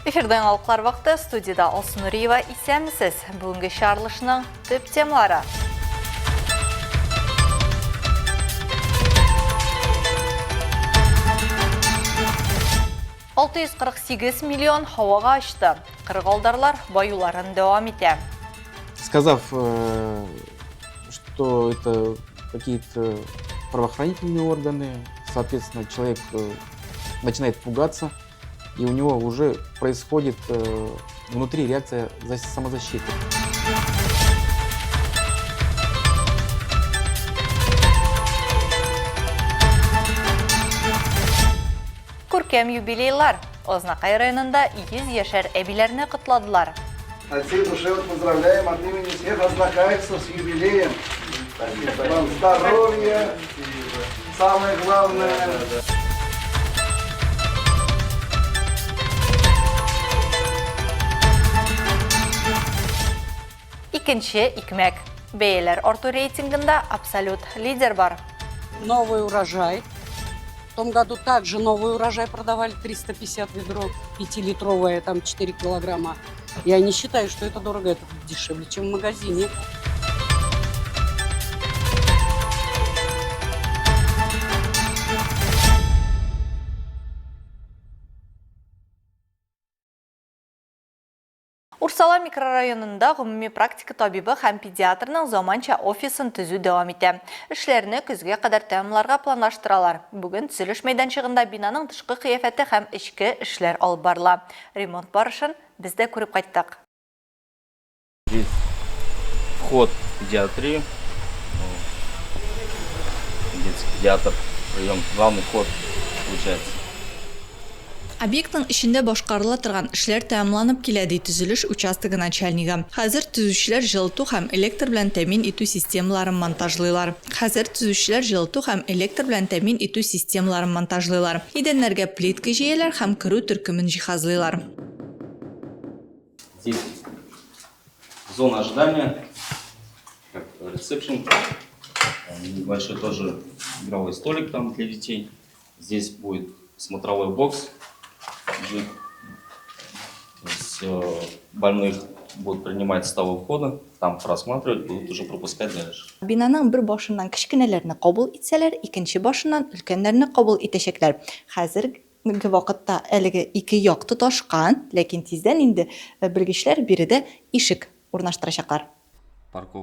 Эфирда яңалыклар вакыты, студиядә Алсу Нуриева. Исәнмесез! Бүгенге чыгарылышның төп темалары. 648 миллион һавага очты. Кырыгалдарлар баюларын дәвам итә. Сказав, что это какие-то правоохранительные органы, соответственно, человек начинает пугаться, и у него уже происходит внутри реакция самозащиты. Күркәм юбилейлар! Азнакай районында 100 яшәр әбиләрне котладылар. От всей души вас поздравляем от имени всех азнакайцев с юбилеем. Вам здоровья, самое главное. Икенче икмәк. Бәяләр арту рейтингында абсолют лидер бар. Новый урожай. В том году также новый урожай продавали 350 ведро, 5-литровое, там 4 килограмма. Я не считаю, что это дорого, это дешевле, чем в магазине. Урсала микрорайонында гомуми практика табибы һәм педиатрның заманча офисын төзү дәвам итә. Эшләрне көзгә кадәр тәмамларга планлаштыралар. Бүген төзелеш мәйданчыгында бинаның тышкы кыяфәте һәм эчке эшләр алып барыла. Ремонт барышын без дә күреп кайттык. Здесь вход в педиатрию. Детский педиатр, прием, главный вход получается. Объектның эчендә башкарыла торган эшләр тәмамланып килә, ди төзелеш участогы начальнигы. Хәзер төзүчеләр җылыту һәм электр белән тәэмин итү системаларын монтажлыйлар. Хәзер төзүчеләр җылыту һәм электр белән тәэмин итү системаларын монтажлыйлар. Идәннәргә плитка җәяләр һәм керү төркемен җиһазлыйлар. Здесь зона ожидания, как ресепшн, небольшой тоже игровой столик там для детей. Здесь будет смотровой бокс, уже. То есть больных будут принимать с того входа, там просматривать, будут уже пропускать дальше. Бинаның бер башыннан кечкенәләрне кабул итсәләр, икенче башыннан өлкәннәрне кабул итәчәкләр. Хәзерге вакытта әлеге ике як тоташкан, ләкин тиздән инде белгечләр биредә ишек урнаштырачаклар.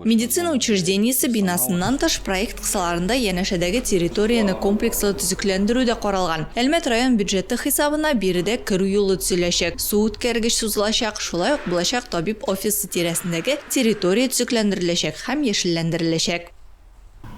Медицина учреждениесе бинасыннан тыш, проект кысаларында янәшәдәге территорияне комплекслы төзекләндерү дә каралган. Әлмәт район бюджеты хисабына биредә керү юлы төзеләчәк, су үткәргеч сузылачак, шулай ук булачак табиб офисы тирәсендәге территория төзекләндереләчәк һәм яшелләндереләчәк.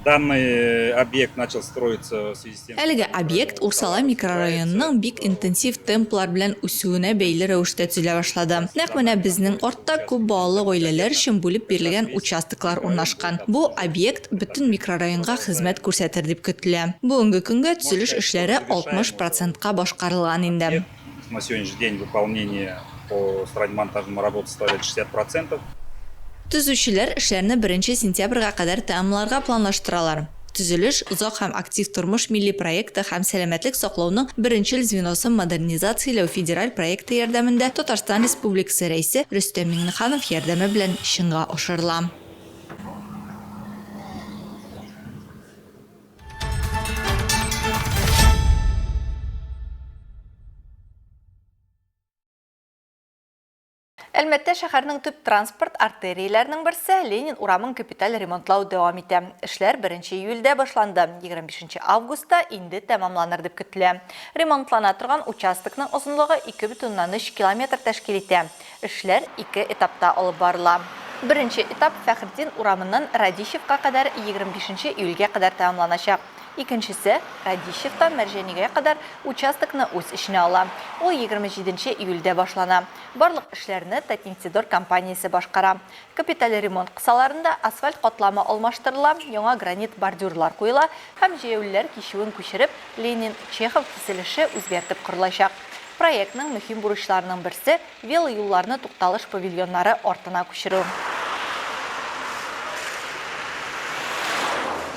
Данный объект начал строиться в связи с тем, Әлеге объект Урсала микрорайонының бик интенсив темплар белән үсүенә бәйле рәвештә төзелә башлады. Нәкъ менә безнең артта күп балалы гаиләләр өчен бүлеп бирелгән участоклар урнашкан. Бу объект бөтен микрорайонга хезмәт күрсәтер дип көтелә. Бүгенге көнгә төзелеш эшләре 60 процентка башкарылган инде. На сегодняшний день выполнение по строительно-монтажным работам составляет 60 процентов. Төзүчеләр эшләрне беренче сентябрьгә кадәр тәмамларга планлаштыралар. Төзелеш Озак һәм актив тормыш милли проекты һәм Сәламәтлек саклауның беренчел звеносын модернизацияләү федераль проекты ярдәмендә Татарстан Республикасы Рәисе Рөстәм Миңнеханов ярдәме белән чынга ашырыла. Әлмәттә шәһәрнең төп транспорт артерияләренең берсе Ленин урамын капиталь ремонтлау дәвам итә. Эшләр 1 июльдә башланды, 25 августта инде тәмамланыр дип көтелә. Ремонтлана торган участокның озынлыгы 2,3 километр тәшкил итә. Эшләр ике этапта алып барыла. Беренче этап Фәхретдин урамыннан Радищевка кадәр 25 нче июльгә кадәр тәмамланачак. Икенчесе, Радищевтан Мәрҗанигә кадәр участокны үз эченә ала. Ул 27 нче июльдә башлана. Барлык эшләрне Татнефтедор компаниясе башкара. Капиталь ремонт кысаларында асфальт катламы алмаштырыла, яңа гранит бордюрлар куела һәм җәяүлеләр кичүен күчереп, Ленин, Чехов киселеше үзгәртеп корылачак. Проектның мөһим бурычларының берсе, велоюлларны тукталыш павильоннары артына күчерү.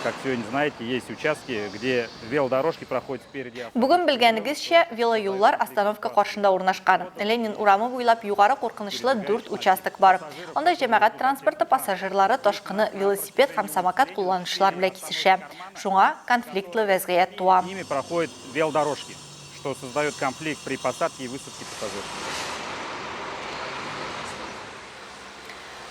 Как сегодня знаете, есть участки, где велодорожки проходят спереди. Бүген белгәнегезчә, велоюллар остановка каршында урнашкан. Ленин урамы буйлап югары куркынычлы дүрт участок бар. Анда җәмәгать транспорты пассажирлары ташкыны велосипед һәм самокат кулланучылар белән кисешә. Шуңа конфликтлы вәзгыять туа. Ними проходят велодорожки, что создает конфликт при посадке и высадке пассажиров.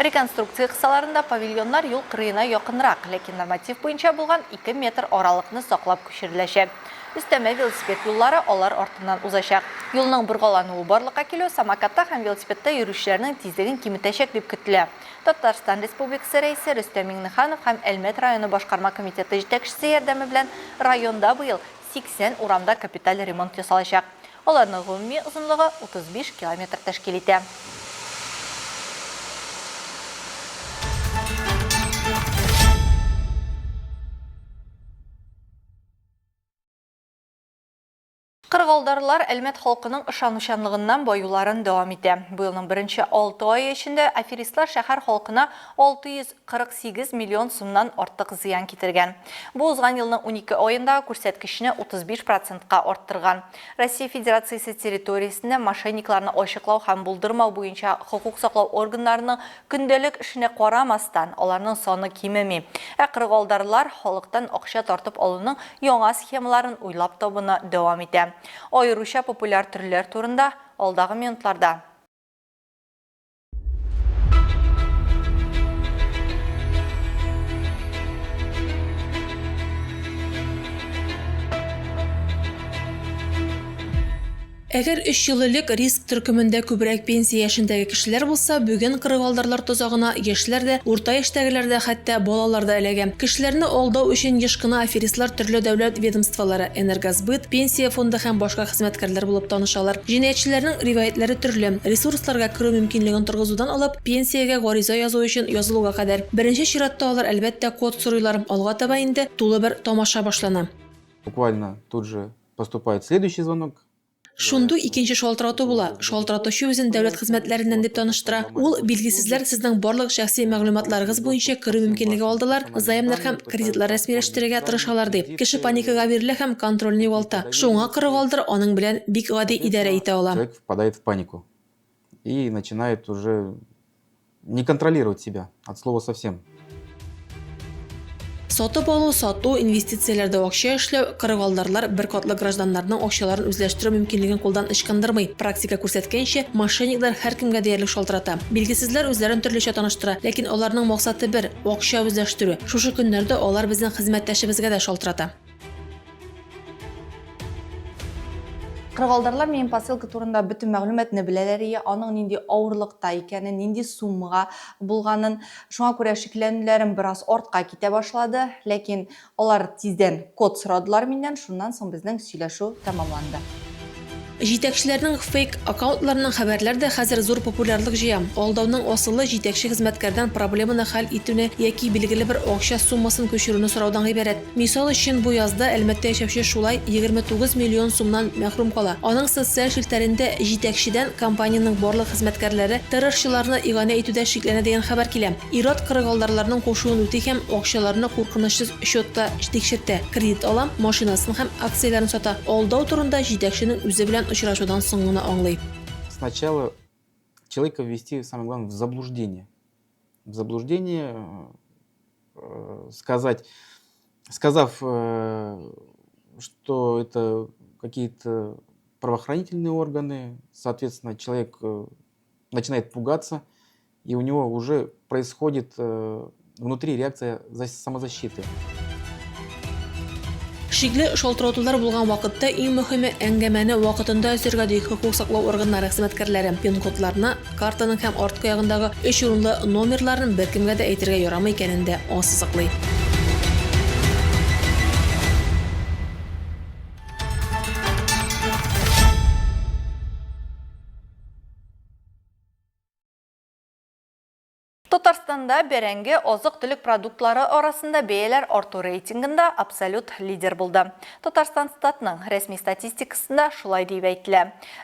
Реконструкция кысаларында павильоннар юл кырыена якынрак, ләкин норматив буенча булган 2 метр аралыкны саклап күчереләчәк. Өстәмә велосипед юллары алар артыннан узачак. Юлның боргалануы барлыкка килү самокатта һәм велосипедта йөрүчеләрнең тизлеген киметәчәк дип көтелә. Татарстан Республикасы Рәисе Рөстәм Миңнеханов һәм Әлмәт районы башкарма комитеты җитәкчесе ярдәме белән районда быел 80 урамда капиталь ремонт ясалачак. Аларның гомуми озынлыгы 35 километр тәшкил итә. Кырыгалдарлар Әлмәт халкының ышанучанлыгыннан баюларын дәвам итә. Быелның беренче алты ае эчендә аферистлар шәһәр халкына 648 миллион сумнан артык зыян китергән. Бу узган елның 12 аендагы күрсәткечне 35 процентка арттырган. Россия Федерациясе территориясендә мошенникларны ачыклау һәм булдырмау буенча хокук саклау органнарының көндәлек эшенә карамастан, аларның саны кимеми. Ә кырыгалдарлар халыктан акча тартып алуның яңа схемаларын уйлап табуны дәвам итә. Аеруча популяр төрләр турында алдагы минутларда. Әгәр өч ел элек риск төркемендә күбрәк пенсия яшендәге кешеләр булса, бүген кырыгалдарлар тозагына яшьләр дә, урта яшьтәгеләр дә, хәтта балалар да эләгә. Кешеләрне алдау өчен еш кына аферистлар төрле дәүләт ведомстволары, энергосбыт, пенсия фонды һәм башка хезмәткәрләр булып танышалар. Җинаятьчеләрнең риваятьләре төрле, ресурсларга керү мөмкинлеген торгызудан алып, пенсиягә гариза язу өчен язылуга кадәр. Беренче чиратта алар, әлбәттә, код сорыйлар. Алга таба инде тулы бер тамаша башлана. Буквально тут же поступает следующий звонок. Шундук икенче шалтырату була. Шалтыратучы үзен дәүләт хезмәтләреннән дип таныштыра. Ул, билгесезләр сезнең барлык шәхси мәгълүматларыгыз буенча керү мөмкинлеге алдылар, займнар һәм кредитлар рәсмиләштерергә тырышалар, ди. Кеше паникага бирелә һәм контрольне югалта. Шуңа кырыгалдыр аның белән бик гади идарә итә ала. Человек впадает в панику и начинает уже не контролировать себя от слова совсем. Сатып алу, сату, инвестицияләрдә акча эшләү, кырыгалдарлар беркатлы гражданнарның акчаларын үзләштерү мөмкинлеген кулдан ычкындырмый. Практика күрсәткәнчә, мошенниклар һәркемгә диярлек шалтырата. Билгесезләр үзләрен төрлечә таныштыра, ләкин аларның максаты бер, акча үзләштерү. Шушы көннәрдә алар безнең хезмәттәшебезгә дә шалтырата. Кырыгалдарлар минем посылка турында бөтен мәгълүматны беләләр ие, аның нинди авырлыкта икәнен, нинди суммага булганын. Шуңа күрә шикләнүләрем бераз артка китә башлады, ләкин алар тиздән код сорадылар миннән, шуннан соң безнең сөйләшү тәмамланды. Җитәкчеләрнең фейк аккаунтларыннан хәбәрләр дә хәзер зур популярлык җыя. Алдауның асылы җитәкче хезмәткәрдән проблеманы хәл итүне яки билгеле бер акча суммасын күчерүне сораудан гыйбарәт. Мисал өчен, бу язда Әлмәттә яшәүче шулай 29 миллион сумнан мәхрүм кала. Аның социаль челтәрендә җитәкчедән компаниянең барлык хезмәткәрләре террорчыларны иганә итүдә шикләнә дигән хәбәр килә. Ир-ат кырыгалдарларның кушуын үти һәм акчаларны куркынычсыз счетта тикшертә, кредит ала, машинасын һәм акцияләрен сата. Алдау турында җитәкченең үзе белән очрашудан соң гына аңлый. Сначала человека ввести, самое главное, в заблуждение. В заблуждение, сказать, сказав, что это какие-то правоохранительные органы, соответственно, человек начинает пугаться, и у него уже происходит внутри реакция самозащиты. Шикле шалтыратулар булган вакытта иң мөһиме әңгәмәне вакытында өзәргә, ди хокук саклау органнары хезмәткәрләре. Пин-кодларны, картаның һәм арткы ягындагы өч урынлы номерларын беркемгә дә әйтергә ярамый икәнен дә ассызыклый. Татарстан Татарстанда бәрәңге азык-төлек продуктлары арасында бәяләр арту рейтингында абсолют лидер булды. Татарстанстатның рәсми статистикасында шулай диеп әйтелә.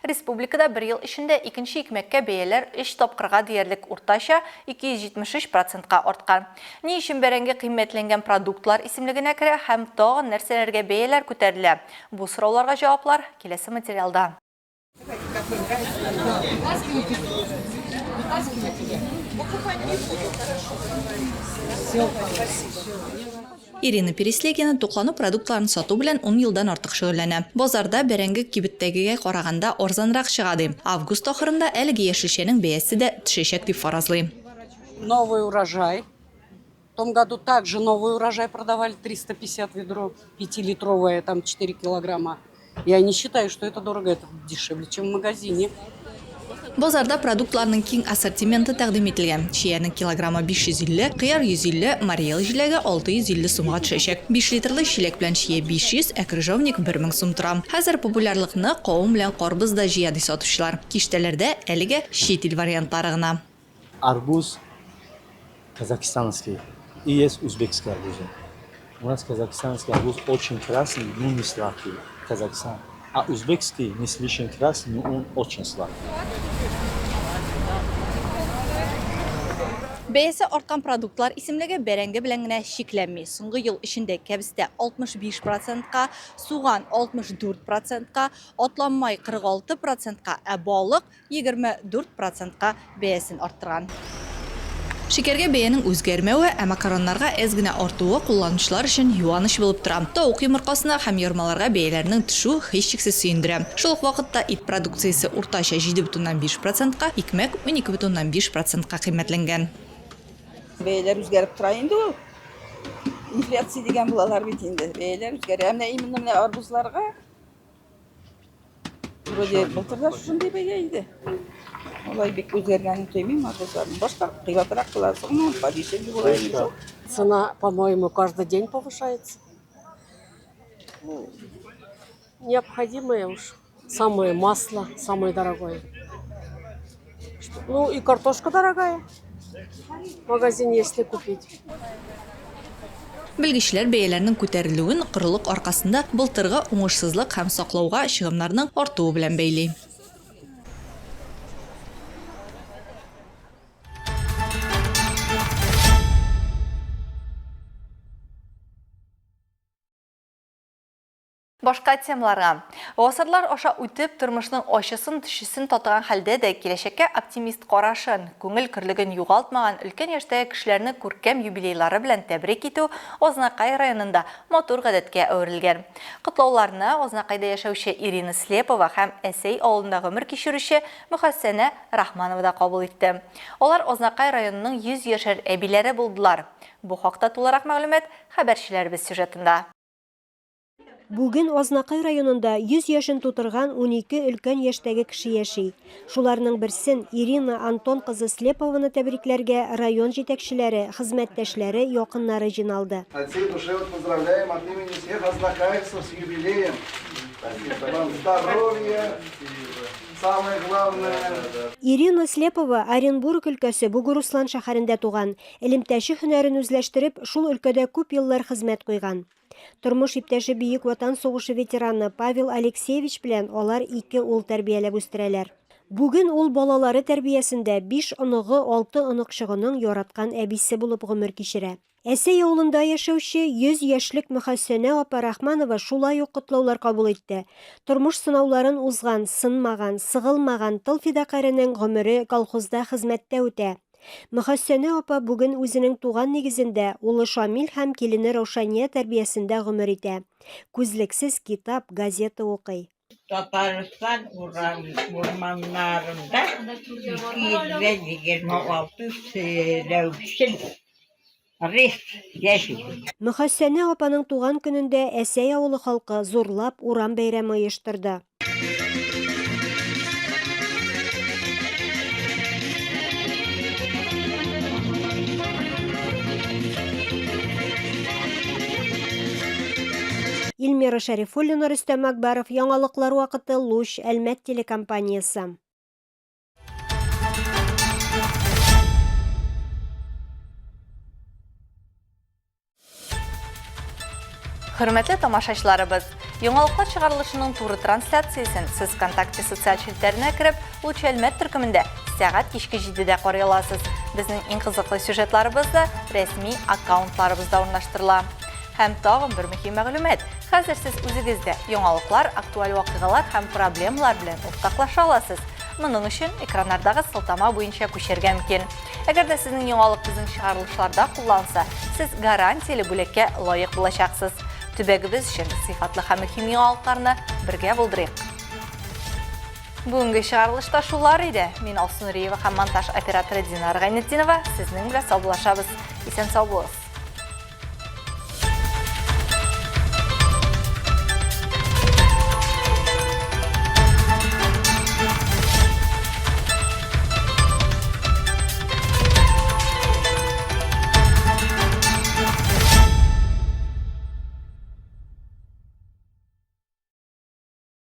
Республикада бер ел эчендә икенче икмәккә бәяләр өч тапкырга диярлек уртача 273 процентка арткан. Ни өчен бәрәңге кыйммәтләнгән продуктлар исемлегенә керә һәм тагын нәрсәләргә бәяләр күтәрелә? Бу сорауларга җаваплар киләсе материалда. Ирина Переслегина туклану продуктларын сату белән ун елдан артык шөгыльләнә. Базарда бәрәңге кибеттәгегә караганда арзанрак чыга, ди. Август ахырында әлеге яшелчәнең бәясе дә төшәчәк дип фаразлый. Новый урожай. В том году также новый урожай продавали 350 ведро, 5-литровое, там 4 килограмма. Я не считаю, что это дорого, это дешевле, чем в магазине. Базарда продуктларның киң ассортименты тәкъдим ителгән. Чиянең килограммы 550, кыяр 150, мариэл җиләге 650 сумга төшәчәк. 5 литрлы чиләк белән чия 500, ә крыжовник 1000 сум тора. Хәзер популярлыкны кавын белән карбыз да җыя, ди сатучылар. Киштәләрдә әлегә чит ил вариантлары гына. Арбуз казахстанский и есть узбекский арбузы. У нас казахстанский арбуз очень красный, но не сладкий. Казахстан. А узбекский не слишком красный, но он очень сладкий. Бәясе арткан продуктлар исемлеге бәрәңге белән генә чикләнми. Соңгы ел эчендә кәбестә 65 процентка, суган 64 процентка, атланмай 46 процентка, ә балык 24 процентка бәясен арттырган. Шикәргә бәянең үзгәрмәве, ә макароннарга әз генә артуы кулланучылар өчен юаныч булып тора. Тавык йомыркасына һәм ярмаларга бәяләрнең төшү һичшиксез сөендерә. Шул ук вакытта ит продукциясе уртача 7,5 процентка, икмәк 12,5 процентка кыйммәтләнгән. Бәяләр үзгәреп тора инде ул. Инфляция дигән булалар бит инде. Бәяләр үзгәрә. Ә менә именно менә арбузларга Вроде былтыр да шушындый бәя иде. Алай бик үзгәргәнен тоймыйм арбузларның. Башта кыйбатрак була, соңыннан подешевле була инде шул. Цена, по-моему, каждый день повышается. Ну, необходимое уж. Самое масло, самое дорогое. Ну и картошка дорогая. В магазине, если купить. Белгечләр бәяләрнең күтәрелүен корылык аркасында былтыргы уңышсызлык һәм саклауга чыгымнарның артуы белән бәйли. Башка темаларга. Гасырлар аша үтеп, тормышның ачысын, төчесен татыган хәлдә дә киләчәккә оптимист карашын, күңел көрлеген югалтмаган өлкән яшьтәге кешеләрне күркәм юбилейлары белән тәбрик итү Азнакай районында матур гадәткә әверелгән. Котлауларны Азнакайда яшәүче Ирина Слепова һәм Әсәй авылында гомер кичерүче Мөхәссәнә Рахманова да кабул итте. Алар Азнакай районының 100 яшәр әбиләре булдылар. Бу хакта тулырак мәгълүмат хәбәрчеләребез сюжетында. Бүген Азнакай районында 100 яшен тутырган 12 өлкән яшьтәге кеше яши. Шуларның берсен, Ирина Антон кызы Слепованы тәбрикләргә район җитәкчеләре, хезмәттәшләре, якыннары җыйналды. От всей души вас поздравляем от имени всех азнакаевцев с юбилеем. Вам здоровья, самое главное. Ирина Слепова Оренбург өлкәсе Бугуруслан шәһәрендә туган. Элемтәче һөнәрен үзләштереп, шул өлкәдә күп еллар хезмәт куйган. Тормыш иптәше Бөек Ватан сугышы ветераны Павел Алексеевич белән алар ике ул тәрбияләп үстерәләр. Бүген ул балалары тәрбиясендә, биш оныгы, алты оныкчыгының яраткан әбисе булып гомер кичерә. Әсәй авылында яшәүче 100 яшьлек Мөхәссәнә апа Рахманова шулай ук котлаулар кабул итте. Тормыш сынауларын узган, сынмаган, сыгылмаган тыл фидакаренең гомере колхозда хезмәттә үтә. Мөхәссәнә апа бүген үзенең туган нигезендә, улы Шамил һәм килене Раушания тәрбиясендә гомер итә. Күзлексез китап, газета укый. Татарстан урам, урманнарында 226 селәүсен риф яши. Мөхәссәнә апаның туган көнендә Әсәй авылы халкы зурлап урам бәйрәме оештырды. Илмира Шәрифуллина, Рөстәм Акбаров, Яңалыклар вакыты, Луч, Әлмәт телекомпаниясе. Хөрмәтле тамашачыларыбыз, яңалыклар чыгарылышының туры трансляциясен сез ВКонтакте социаль челтәренә кереп, Луч Әлмәт төркемендә сәгать кичке 7-дә карый аласыз. Безнең иң кызыклы сюжетларыбыз да рәсми аккаунтларыбызда урнаштырыла. Һәм тагын бер мөһим мәгълүмат. Хәзер сез үзегез дә яңалыклар, актуаль вакыйгалар һәм проблемалар белән уртаклаша аласыз. Моның өчен экраннардагы сылтама буенча күчәргә мөмкин. Әгәр дә сезнең яңалык безнең чыгарылышларда кулланса, сез гарантияле бүләккә лаек булачаксыз. Төбәгебез өчен сыйфатлы һәм мөһим яңалыкларны бергә булдырыйк. Бүгенге чыгарылышта шулар иде. Мин Алсу Нуриева һәм монтаж операторы Динара Гайнетдинова сезнең белән саубуллашабыз. Исән сау булыгыз.